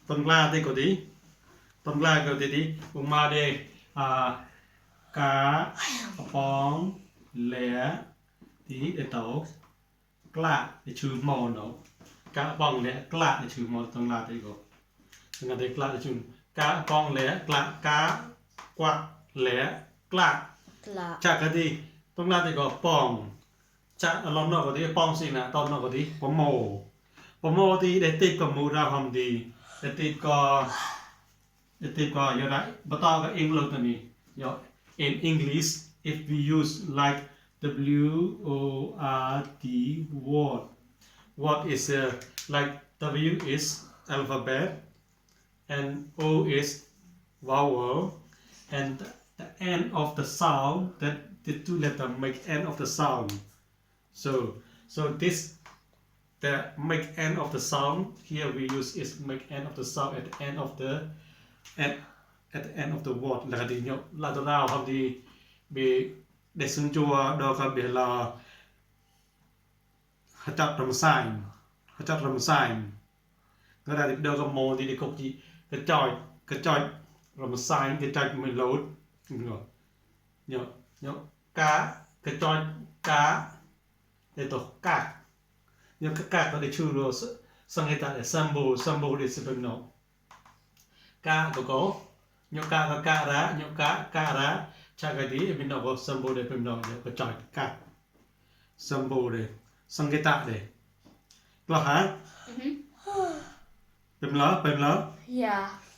Tuần la đây có tí. Tuần la có tí. Cùng mà đây cá bóng lẻ tí để tấu lạ để trừ màu nó. Cá bóng lẻ lạ để trừ màu tuần la đây có. Tuần la đây lạ để trừ cá bóng lẻ lạ cá quạt lẻ lạ. Chả cái gì tuần la đây có bóng. Chả lòng nó có tí bóng gì nè, tao nó có tí bóng màu. Bóng màu thì để tiếp có mù ra hòm đi. Để tiếp có you right, but our English in English, if we use like WORD, what is like W is alphabet and O is vowel, and the end of the sound, that the two letters make end of the sound. So this the make end of the sound here we use is make end of the sound at the end of the at the end of the word là cái gì là tôi nào không thì bị để xưng chua đâu có bị là hạt chặt rầm sai người ta đâu có mồ thì cục gì cái chọi rầm sai cái chọi mình lốt nhớ cá cái chọi cá để tổ cá nhưng cái cá nó để chữ rồi sang người ta để sambo để sử dụng nó cá có nhớ cá ra cha cái gì mình nó có sambo để mình nó có chọi cá sambo để sang người ta để lo hả bìm lỡ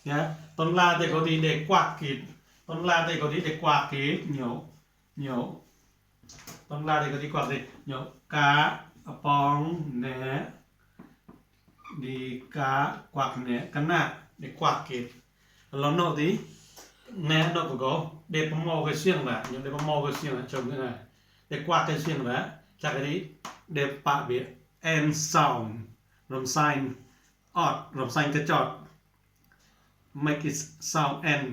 nhá tuần la thì có gì để quạt kít nhổ tuần la thì có gì quạt gì nhổ cá bóng nè đi cá quạt nè cá nạ để quạt kít nó nọ tí nè nó có để bấm mò cái xiềng lại nhớ để bấm mò cái xiềng lại trồng thế này để quạt cái xiềng lại chắc cái gì để bạ biệt and sound rầm sign odd rầm sign cái chọt make it sound and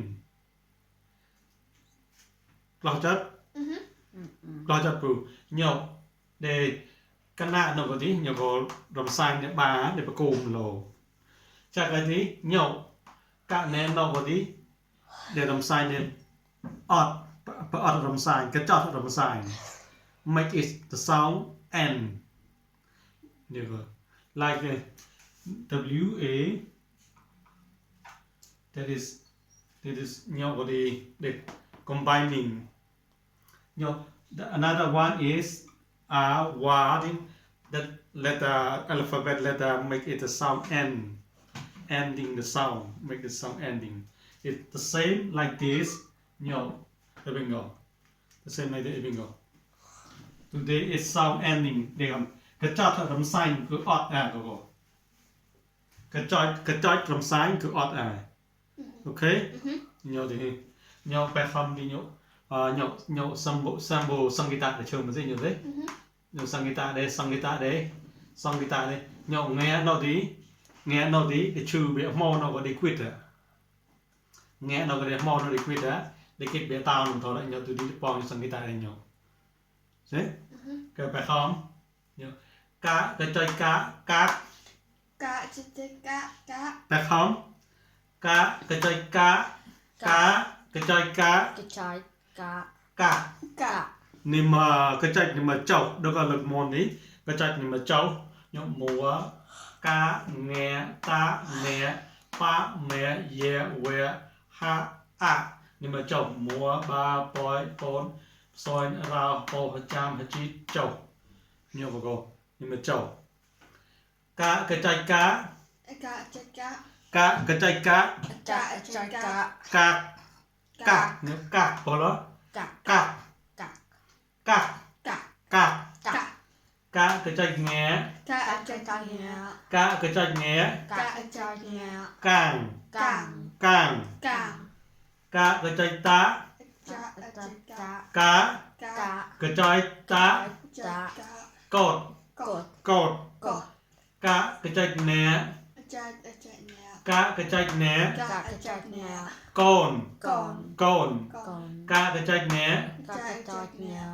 lo chất bù nhiều để căn nạ nó có tí nhiều có rầm sign để bà để bà cùng lồ chắc cái tí nhiều cả nén nó có tí để rầm sign để odd rầm sign cái chọt rầm sign make it the sound and never like WA that is có đi để combining another one is word that letter alphabet letter make it a sound ending the sound make the sound ending it's the same like this the bingo the same like the bingo today is sound ending để cái chót rầm sai cứ ọt có cái chót rầm sai cứ ọt ok nhiều thì nhiều bài không đi nhiều sambo sang guitar để chơi một gì nhiều đấy nhiều sang guitar đấy nhiều nghe nó tí để trừ bị mò nó có đi quit à nghe nó có đi mò nó đi quit á để kết bị tao nó thôi đấy nhiều từ đi bong sang guitar này nhiều đấy cái bài không nhiều cá cái chơi cá bài không cá cái chơi cá nhưng mà cái chơi nhưng mà trâu đâu có lực môn ý cái chơi nhưng mà trâu nhóc múa cá nghe ta nghe pa mẹ ye we ha nhưng mà trâu múa ba bói bốn soi rau hồ cham chi trâu nhiều vào cô nhưng mà trâu cá cái chơi cá cái chơi cá nhớ cá bỏ đó cá cái chơi nghe cá cái chơi nghe càng cá cái chơi ta cá cái chơi ta cột cá cái chơi nè cá cái chơi nè cồn cá cái chơi nè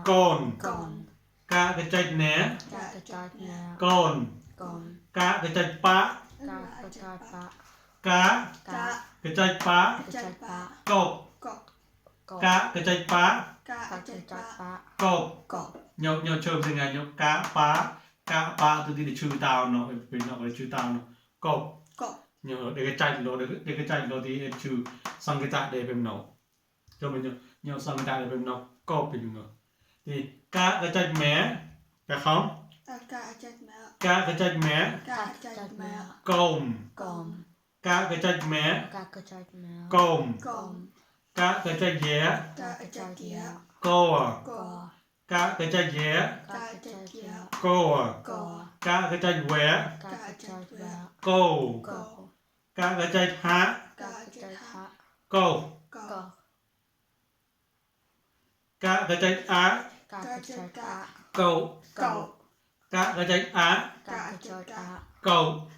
cồn cá cái chơi nè cồn cá cái chạy phá cá cái chạy phá cột cá cái chạy phá cột nhau nhau chơi thế này nhau cá phá từ đi để chui tàu nó bên nó để chui tàu nó cột nhau để cái chạy nó thì chui sang cái chạy để bên nó cho mình nhau sang cái chạy để bên nó cột bên nó thì cá cái chạy mé phải không cá cái chạy mé cồm cá cái chạy mé cồm cá cái chạy dẻ cô cá cái chạy dẻ cô cá cái chạy quẻ cô cá cái chạy há cô cá cái chạy á câu cá cái chạy á câu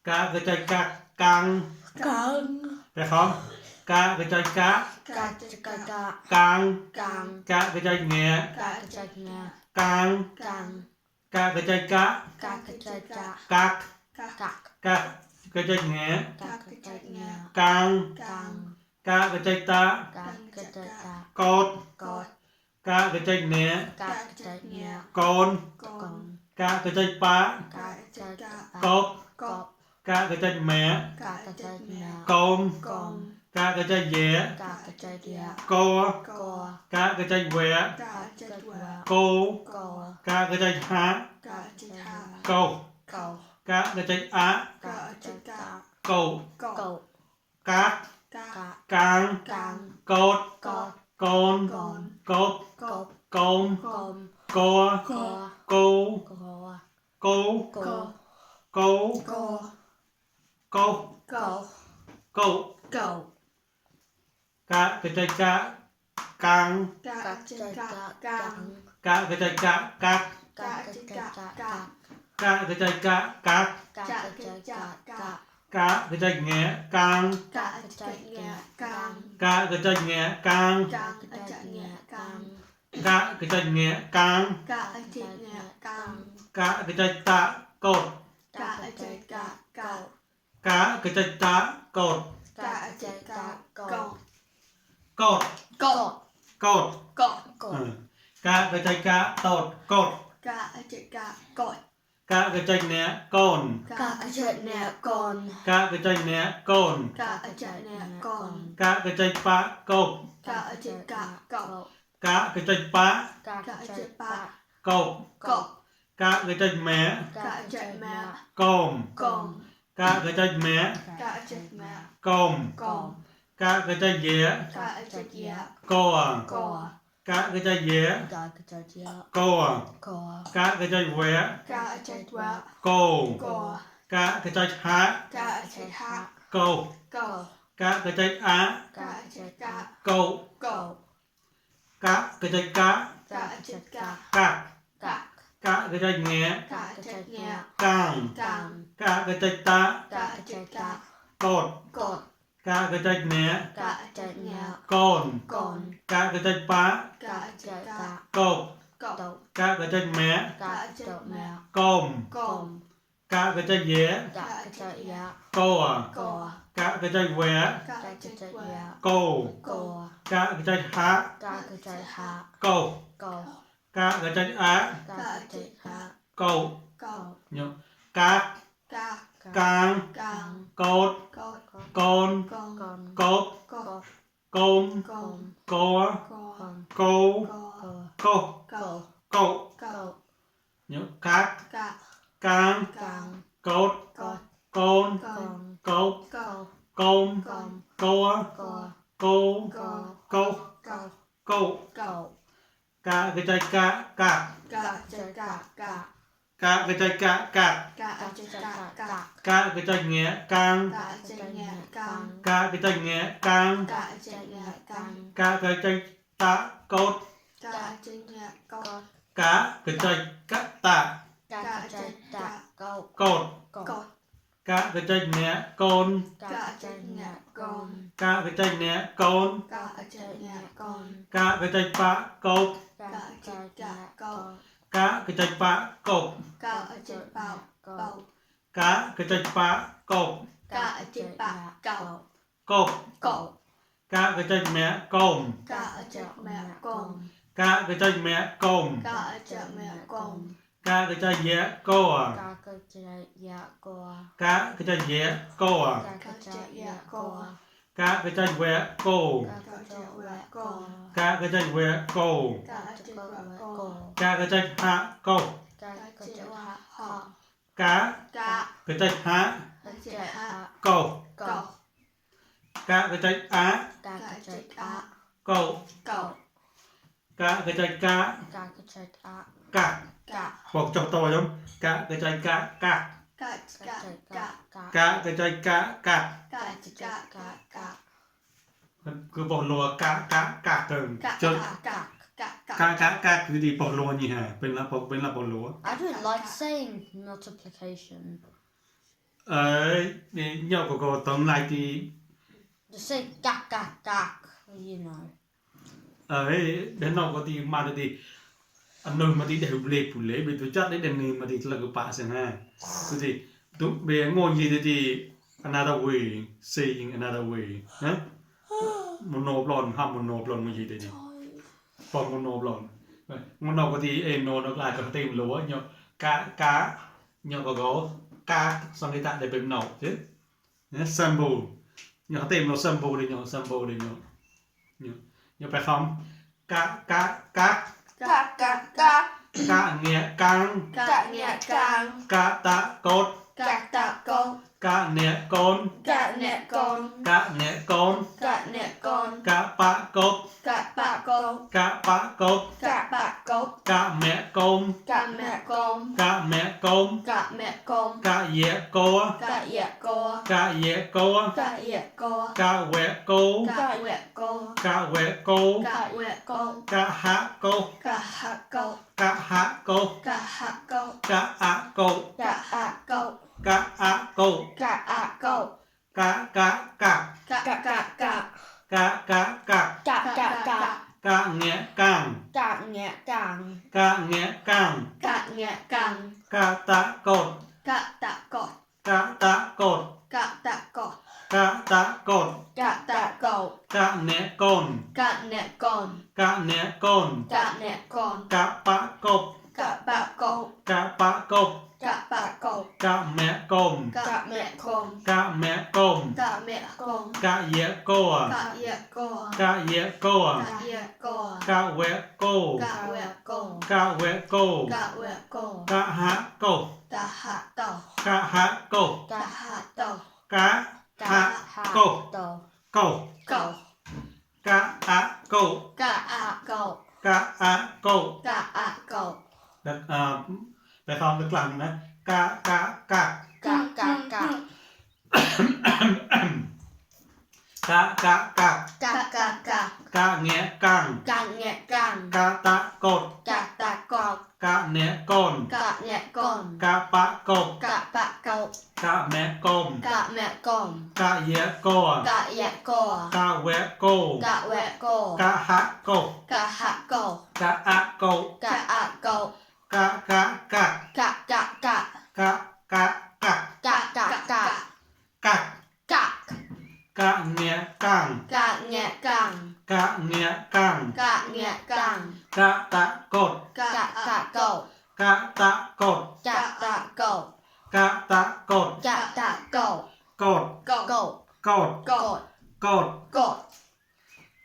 cá cái chạy càng phải không cá cái chạy càng cá cái chạy nghe càng cá cái chạy cát cá cái chạy nghe càng cá cái chạy ta cột cá cái chạy nè con cá cái chạy phá cột cá cái chạy mẹ con cá cái chạy dẻ cô cá cái chạy quẻ cô cá cái chạy há câu cá cái chạy á câu cá càng cột con cột côn cô cô cô cô cô cá cái chạy cá càng cá cái chạy cá cá cái chạy cá cá cái chạy nghe càng cá cái chạy nghe càng cá cái chạy nghe càng cá cái chạy ta cột cá cái chạy ta cột cột cá cái chạy cá tột cột cá cái chạy nè cồn cá cái chạy nè cồn cá cái chạy phá cột cá cái chạy phá cột cá cái chạy mé cồm cá cái chạy mé cồm cá cái chạy dẻ cô cá cái chạy dẻ cô cá cái chạy quẻ cô cá cái chạy há cô cá cái chạy á cô cá cái chạy cá cá cái chạy nghe càng cá cái chạy ta cột cá cái chạy nè con cá cái chạy phá cột cá cái chạy mé cồm cá cái chạy dẻ cô cá cái chạy quẻ cô cá cái chạy há cô cá cái chạy á cô cá càng cột con cột côn cô nhớ cá càng cột con cột côn cô cá cái chạy cá cá cái chạy cá cá cái chạy nghe càng cá cái chạy nghe càng cá cái chạy ta cột cá cái chạy cá ta cột cá cái chạy nghe con cá cái chạy nghe con cá cái chạy phá cột cá cá cái trái phá cột cá ở trên bao cầu cá cái trái phá cột cá ở trên bạc cầu cột cầu cá cái trái mẹ cồm cá ở trên mẹ cồn cá cái trái mẹ cồm cá ở trên mẹ cồn cá cái trái dẻ cô cá cái trái dạ cô cá cái trái dẻ cô cá cái trái dạ cô cá cái trái vẽ cô cá ở trên mẹ cồn cá cái trái vẽ cô cá ở trên mẹ cồn cá cái trái hạ cô cá cá cái trên trái họ cá cá cái trái hạ ở trên hạ cô cầu cá cái trái á cá cá cái trái trên á á cô cầu cá cái trái cá cá cái trái á cá cá hoặc trong to giống cá cái trái cá cá cá cá cá cá cái trái cá cá cá cá cá cứ bỏ lúa cá từng cá cho cá cáคือดีbỏ lúaนี่ฮะเป็นละbỏ lúa I don't like saying multiplication. เอ้ยนี่ย่อก็ต้องไล่ที่ Just say gak, you know. เอ้ยเดี๋ยวนอกก็ที่มาที่อันนึงมาที่เดี๋ยวเล็กผู้เล็กไปตัวจัดได้เดี๋ยวนึงมาที่ละก็ป่าเสียนะคือที่ตุ๊เบงงยีที่ another way saying another way นะโมโนบลอนห้ามโมโนบลอนมายีที่ปอนโมโนบลอนมันนอกก็ที่โนนอกลายก็เต็มรู้ว่าย่อกาย่อก็กาสังเกตได้เป็นนอกใช่เนี่ย symbol ย่อเต็มเรา symbol เลยย่อ symbol เลยย่อไปคำกา cá cá cáกะเงียกัง cá nhẹ càng กะตะกด cá tạ con กะเนียกน cá nhẹ con กะเนียกน cá nhẹ con กะปะกบ cá bạ con กะปะกบ cá bạ cốc กะแมะกม cá mẹ con กะแมะกม cá mẹ con กะเยะโก cá dẹ cô กะเยะโก cá dẹ cô กะแวะโก cá quẹ cô กะแวะโก cá quẹ cô กะหะโก cá hạ cô กะหะโก cá hạ cô กะอะโก cá ạ cô กะอะโก cá ạ cô กะกะกะ cá cá cá cá กะกะกะ cá cá cá กะเงียกัง cá nhẹ càng กะเงียกัง cá nhẹ càng กะตะกด cá tạ cột กะตะกด cá tạ cột กะตะกด cá tạ cột กะเนกน cá nhẹ con กะเนกน cá nhẹ con กะปะกบ cá bạ cột กะปะกบ cá bạ cột กะแมะกม cá mẹ con กะแมะกม cá mẹ con กะเยะโก cá dẹ cô กะเยะโก cá dẹ cô กะแวะโก cá quẹ cô กะแวะโก cá quẹ cô กะหะโก cá hạ tàu กะหะโก cá hạ tàu กะหะ Ha, Go. do. โก cậu กะอะโก cá ạ cậu กะอะโก cá ạ cậu แล้วไปฟังลึกหลังนะกะกะกะ Ga, ga, ga. กะกะกะ cá cá cá กะเงียกัง cá nhẹ càng กะตะกด cá tạ cột กะเนียกน cá nhẹ con กะปะกบ cá bạ cậu กะแมะกม cá mẹ con กะเยะโก cá dẹ cô กะแวะโก cá quẹ cô กะหะโก cá hạ cậu กะอะโก cá ạ cậu กะกะกะ cá cá cá กะกะกะ cá cá cá กะ cá กะเนียกัง cá nhẹ càng กะเนียกัง cá nhẹ càng กะตะกด cá tạ cậu กะตะกด cá tạ cậu กะตะกด cá tạ cậu กด cậu กด cột กด cột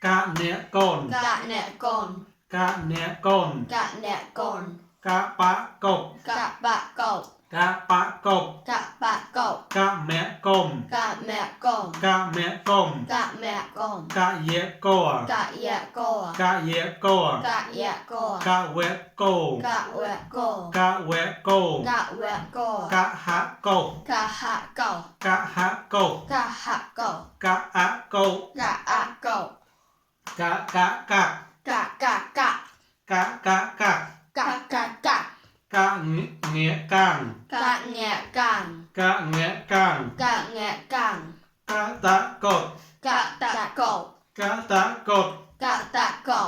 กะเนียกน cá nhẹ con กะเนียกน cá nhẹ con กะปะกบ cá bạ cậu กะปะกบ cá bạ cậu กะแมะกม cá mẹ con กะแมะกม cá mẹ con กะเยะโก cá dẹ cô กะเยะโก cá dẹ cô กะแวะโก cá quẹ cô กะแวะโก cá quẹ cô กะหะโก cá hạ cậu กะหะโก cá hạ cậu กะอะโก cá ạ cậu กะกะกะ cá cá cá กะกะกะ cá cá cá กะเงียกัง cá nhẹ càng กะเงียกัง cá nhẹ càng กะตะกด cá tạ cậu กะตะกด cá tạ cậu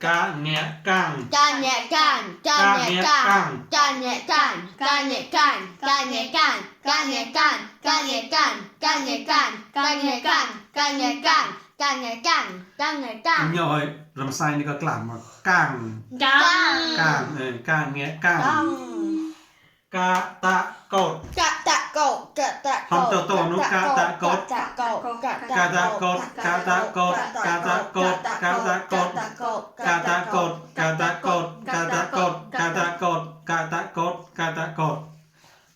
cá nghe càng Ca nhẹ can, ca nhẹ can, ca nhẹ can, ca nhẹ can, ca nhẹ can, ca nhẹ can, ca nhẹ can, ca nhẹ can, ca nhẹ can, ca nhẹ can, ca nhẹ can, ca nhẹ can. nhỏ làm sai này có làm mà càng Can. càng nghe càng cá tạ cột Ca tạ cậu, ca tạ cậu. Không, tổ nó ca tạ cột Ca tạ cậu, ca cá tạ cột cá tạ cột cá tạ cột cá tạ cột cá tạ cột cá tạ cột cá tạ cột cá tạ cột cá tạ cột cá tạ cột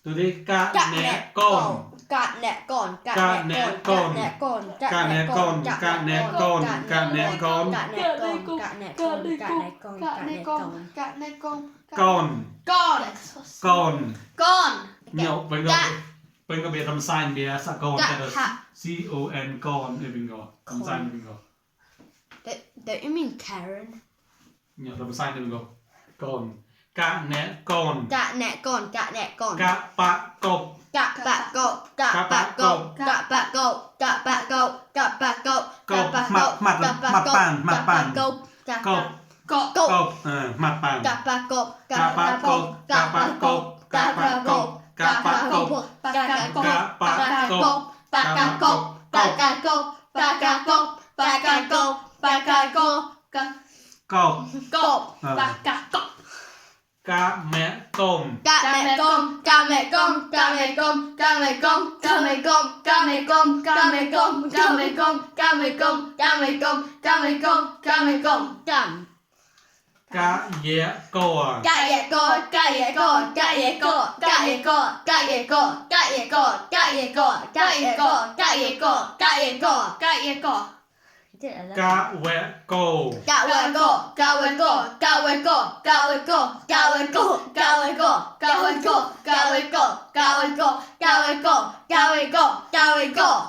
từ đi cá nẹ cồn Cạ nẹ cồn, Cạ nẹ cồn cạ nẹ cồn, cá nẹ cồn cá nẹ cồn cá nẹ cồn cạ nẹ cồn, cạ nẹ cồn, cạ nẹ cồn, cạ nẹ cồn. cồn Con. cồn Con. nhiều bây giờ bây giờ biết làm sai biết sao cồn Cạ cái đó hạ. C-O-N cồn đây bingo làm sai bingo Don't you mean Karen? nhiều làm sai bingo cồn cá nẹ cồn Cạ nẹ cồn, cạ nẹ cồn. cá bạ cột Cạ bạ cậu, cạ bạ cậu, cạ bạ cậu, cạ bạ cậu, cạ bạ cậu, cạ bạ cậu, mặt bàn cậu, cột cậu, cột mặt bàn cạ bạ cậu, cá bạ cột cá bạ cột cá bạ cột cá bạ cột cá bạ cột cá bạ cột Baka cậu, baka cậu, baka cậu, baka cậu, baka cậu, cột cậu, baka cậu. cá mẹ tôm Ca mẹ công, ca mẹ công, ca mẹ công, ca mẹ công, ca mẹ công, ca mẹ công, ca mẹ công, ca mẹ công, ca mẹ công, ca mẹ công, ca mẹ công, ca mẹ công. Chậm. cá dẻ cò Ca dẻ cò, ca dẻ cò, ca dẻ cò, ca dẻ cò, ca dẻ cò, ca dẻ cò, ca dẻ cò, ca dẻ cò, ca dẻ cò, ca dẻ cò, ca dẻ cò. cá vẽ cổ Ca quay cổ, ca quay cổ, ca quay cổ, ca quay cổ, ca quay cổ, ca quay cổ, ca quay cổ, ca quay cổ, ca quay cổ, ca quay cổ, ca quay cổ, ca quay cổ.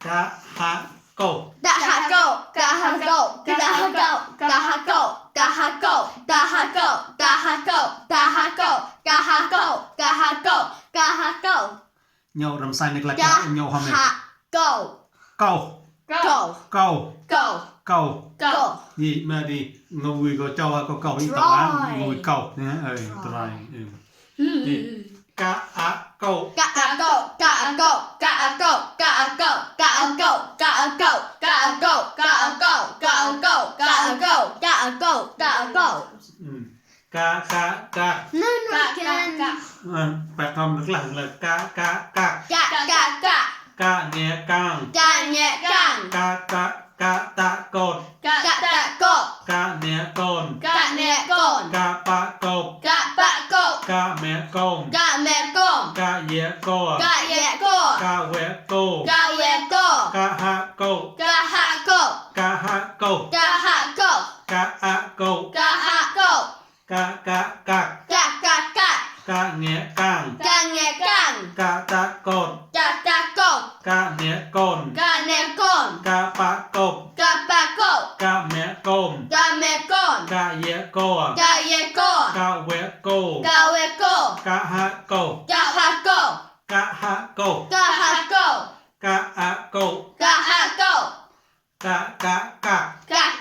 cá hạ cổ Ca hạ cổ, ca hạ cổ, ca hạ cổ, ca hạ cổ, ca hạ cổ, ca hạ cổ, ca hạ cổ, ca hạ cổ, ca hạ cổ, ca hạ cổ, ca hạ cổ. nhiều làm sai này là Ca nhiều hôm này hạ cổ, cầu cổ, cầu cổ, cầu cổ. gì mà đi ngồi có cho có cầu đi tao ngồi cầu nhá trai cá á cầu Ca a cậu, ca a cậu, ca a cậu, ca a cậu, ca a cậu, ca a cậu, ca a cậu, ca a cậu, ca a cậu, ca a cậu, ca a cậu, ca a cậu. cá No, no, again. không nước lặng là ca Ca ca ca. ca nghe càng Ca nhẹ càng. ca ta cột Ca ta cột. ca nè cồn Ca nè cồn. ca pa cột Ca bạ cột. ca mẹ cồn Ca mẹ cồn. ca dẻ cô Ca nhẹ cột. ca quẹ cô Ca nhẹ cột. ca ha cô Ca hạ cột. ca ha cô Ca hạ cột. ca a cô Ca hạ cột. ca Ca ca ca. ca nghe càng Ca nhẹ càng. ca ta cột Ca ta cột. ca nè cồn Ca nè cồn. ca pa cột Ca bạ cột. ca mẹ cồn Ca mẹ cồn. ca dẻ cô Ca nhẹ cột. ca quẹ cô Ca quẹ cột. ca ha cô Ca hạ cột. ca ha cô Ca hạ cột. ca a cô Ca hạ cột. ca Ca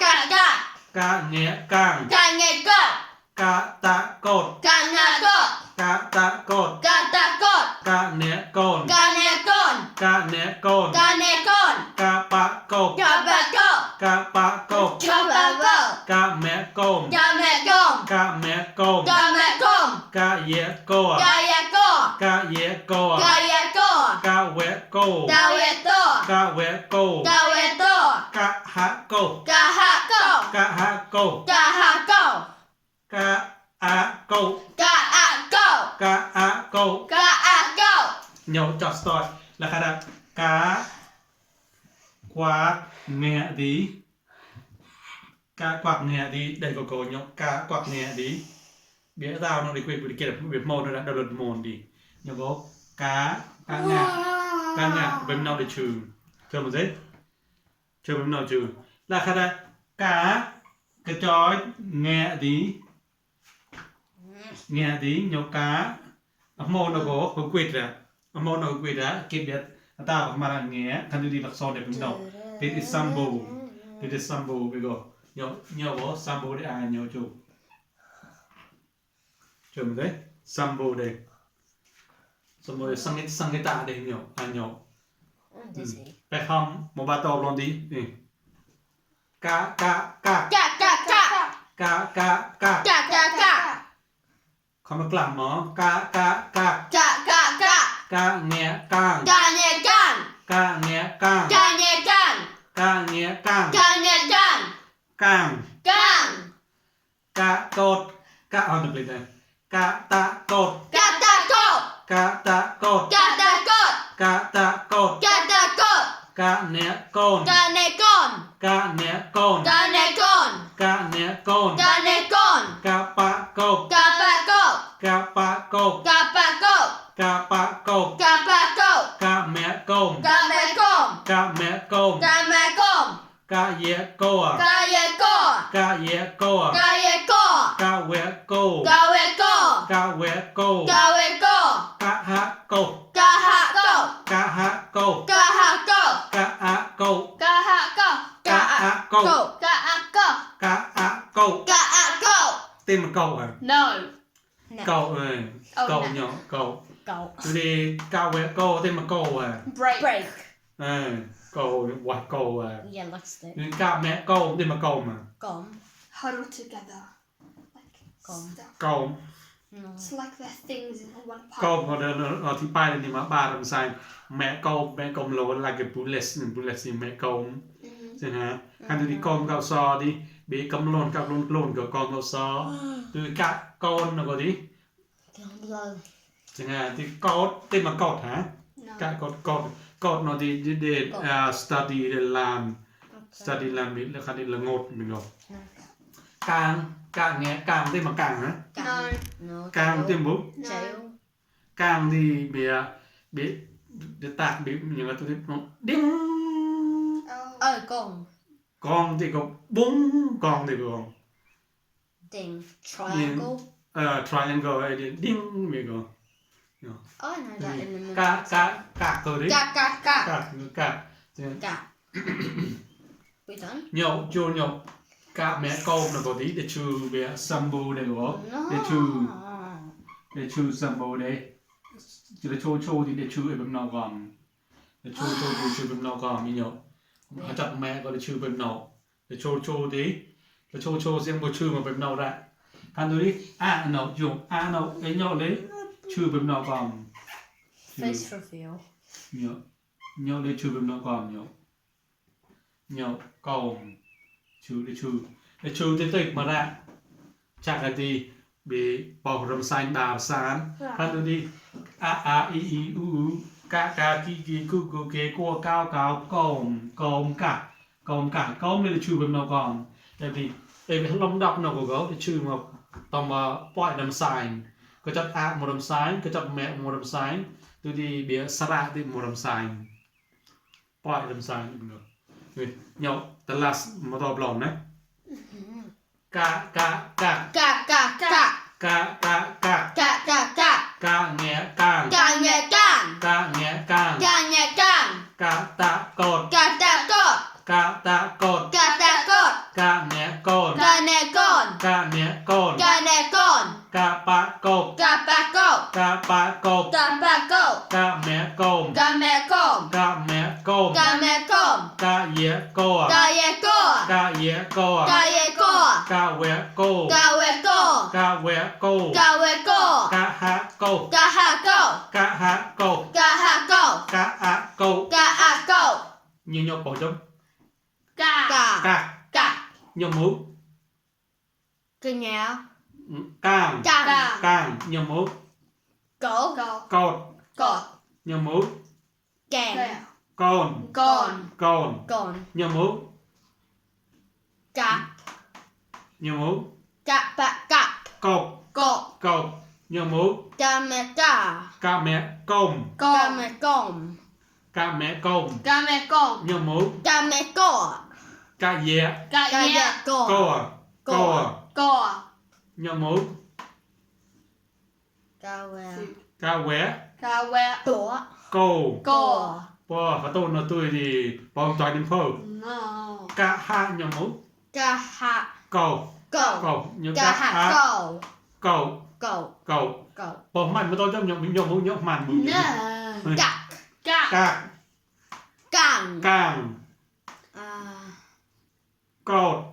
ca ca. ca nghe càng Ca nhẹ càng. ca ta cột Ca na cột. ca ta cột Ca ta cột. ca nè cồn Ca nè cồn. ca nè cồn Ca nè cồn. ca pa cột Ca bạ cột. ca pa cột Ca bạ cột. ca mẹ cồn Ca mẹ cồn. ca mẹ cồn Ca mẹ cồn. ca dẻ cô Ca nhẹ cột. ca dẻ cô Ca nhẹ cột. ca quẹ cô Ca quẹ tô. ca quẹ cô Ca quẹ tô. ca ha cô Ca hạ cột. ca ha cô Ca hạ cột. ca a cô Ca ạ cột. ca a cô Ca ạ cột. nhậu chọt start là khá đặc cá quạt nghe đi cá quạt nghe đi đây có cô nhậu cá quạt nghe đi biết tao nó đi quên bị kia là biết môn rồi đã đầu lần môn đi nhậu có cá ngạ bên nào để trừ chờ một giây chờ bên nào trừ là khá đặc cá cái chói nghe đi nhậu cá môn nó có quỵt rồi môn nó quỵt đã kết biệt ta bằng mà nghe khăn đi lạc son để bên đầu it is sambo bây giờ nhậu có sambo để ai nhậu chủ chờ một đấy sambo đây sambo sang cái tạ để nhậu nhậu phải không một ba tàu luôn đi cá Ca ca ca. cá Ca ca ca. không có làm nó cá Ca ca ca. cá nghe càng Ca nhẹ càng. cá nghe càng Ca nhẹ càng. cá nghe càng Ca nhẹ càng. càng Càng. cá cột cá được lên đây cá ta cột Ca ta cột. cá ta cột Ca ta cột. cá ta cột Ca ta cột. cá nè cồn Ca nè cồn. cá nè cồn Ca nè cồn. cá nè cồn Ca nè cồn. cá pa cột Ca ba cột. cá pa cột Ca ba cột. cá pa cột Ca ba cột. cá mẹ cồn Ca mẹ cồn. cá mẹ cồn Ca mẹ cồn. cá dẻ cô Ca ye cồn. cá dẻ cô Ca ye cồn. cá quẹ cô Ca we cồn. cá quẹ cô Ca we cồn. cá ha cô Ca hạ cột. cá ha cô Ca hạ cột. cá a cô Ca hạ cột. cá a cô Ca a cột. cá a cô Ca a cột. tên mà câu à No. câu ơi Oh, câu no. nhỏ câu Go. đi cao quẹ cô tên mà câu à Break. câu quạt câu à Yeah, let's do it. nên cao mẹ câu tên mà câu mà Gom. Huddle together. Like Gom. stuff. câu No. It's like they're things in one part. câu mà nó thì bài thì mà ba làm sai mẹ câu lỗ là cái bullet thì mẹ câu chứ hả hắn đi con cao so đi bị cấm lôn cao lôn của con cao so từ các con nó có đi chứ hả thì code tên mà code hả No. các code nó đi để study để làm biết là khá đi là ngột mình rồi càng nghe càng tên mà càng hả No. No. càng tên bút No. Jail. càng đi bị để tạc bị những cái tôi nó đinh Oh. Oh, gong. con thì có búng con thì có Ding. Triangle. triangle hay đi đinh mình có Oh, I know that in the middle. cả thôi đấy Ca ca ca. cả Ca. We done? nhậu cả mẹ câu nó có tí để trừ về sambu này có để trừ sambu đây chỉ là chô thì để trừ ở bên nào còn để trừ bên nào còn mình nhậu họ chặt mẹ có để trừ bên nào để chô tí để chô riêng một trừ mà bên nào ra hắn tôi đi nó dùng nó cái nhậu đấy trừ bên nào còn Face reveal. nhậu để chư bên nó còn nhậu còng để chư thế tịch mà ra chắc là gì bị bỏ rầm xanh đào sán ăn được đi a i i u ca ki ki cu cu ke cua cao cao còng cả nên là chư bên nó còn tại vì lông đọc nó của gấu để chư mà tầm pọi đầm xanh có chắc a một đầm xanh có chắc mẹ một đầm xanh tôi đi bia sara thì một đầm xanh pọi đầm xanh được nhậu tờ lát một tờ blond đấy ca nghe càng ca ta cột ca nghe cột ca pa cột ca mẹ cồm ca dẻ co ca dẻ co ca vẽ cô ca hạ cô ca hạ cô như nhau cổ giống ca nhau mũ càng nhau mũ cột nhau mũ con nhau mũ nhau mũ cột nhau mũ ca mẹ cồm nhau mũ ca dẻ co nhau mũ ca vẽ cô po và tôi nó tôi thì bong toàn điểm phơ ca ha nhau mũ cầu như ca ha cầu po mạnh mà tôi trong nhau mũ mạnh mũ càng cột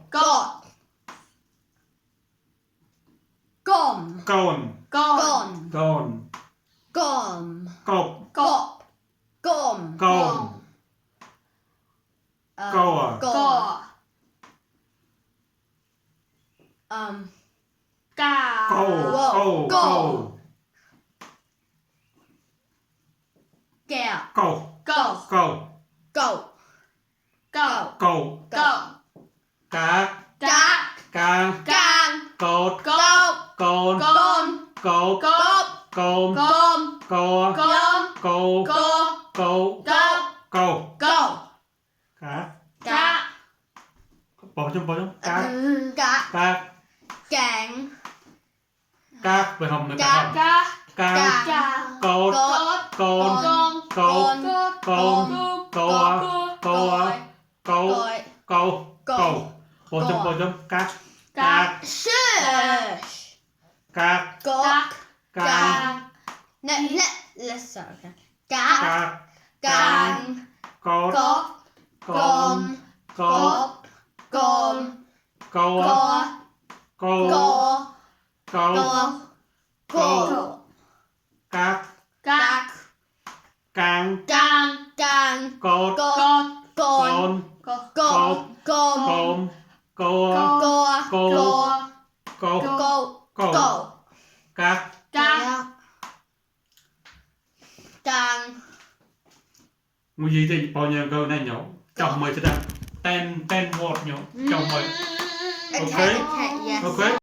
cồn bỏ trong cá về hồng là cá cột bỏ trong cá Let's start again. cột người gì thì bao nhiêu câu này nhổ chồng mời cho ta ten word nhổ chồng mời ok